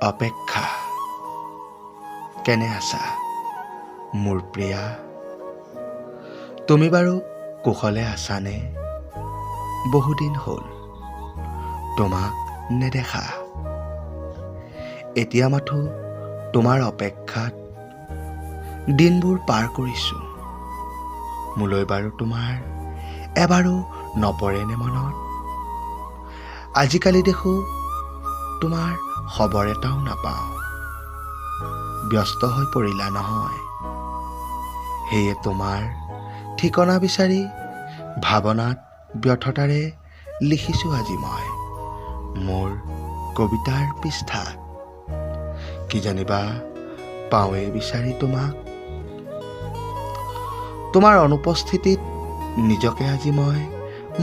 অপেক্ষা। কেনে আছা মোৰ প্ৰিয়া? তুমি বাৰু কুশলে আছানে? বহুদিন হ'ল তোমাক নেদেখা। এতিয়া মাথো তোমাৰ অপেক্ষাত দিনবোৰ পাৰ কৰিছোঁ। মোলৈ বাৰু তোমাৰ এবাৰো নপৰেনে মনত? আজিকালি দেখোঁ তোমাৰ খবৰ এটাও নাপাওঁ। ব্যস্ত হৈ পৰিলা নহয়? সেয়ে তোমাৰ ঠিকনা বিচাৰি ভাৱনাত ব্যৰ্থতাৰে লিখিছোঁ আজি মই মোৰ কবিতাৰ পৃষ্ঠাত। কিজানিবা পাওঁৱেই বিচাৰি তোমাক। তোমাৰ অনুপস্থিতিত নিজকে আজি মই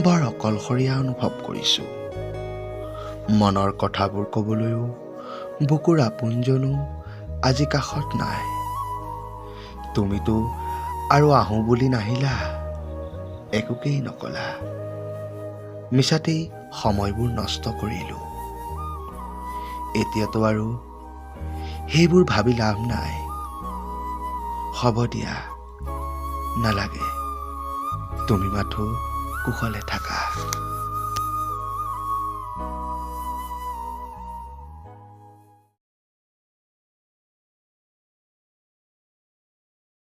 বৰ অকলশৰীয়া অনুভৱ কৰিছোঁ। মনৰ কথাবোৰ ক'বলৈও বুকুৰ আপোনজনো আজি কাষত নাই। তুমিতো আৰু আহোঁ বুলি নাহিলা, একোকেই নকলা। মিছাতেই সময়বোৰ নষ্ট কৰিলোঁ। এতিয়াতো আৰু সেইবোৰ ভাবি লাভ নাই। হ'ব দিয়া, নালাগে। তুমি মাথো কুশলে থাকা।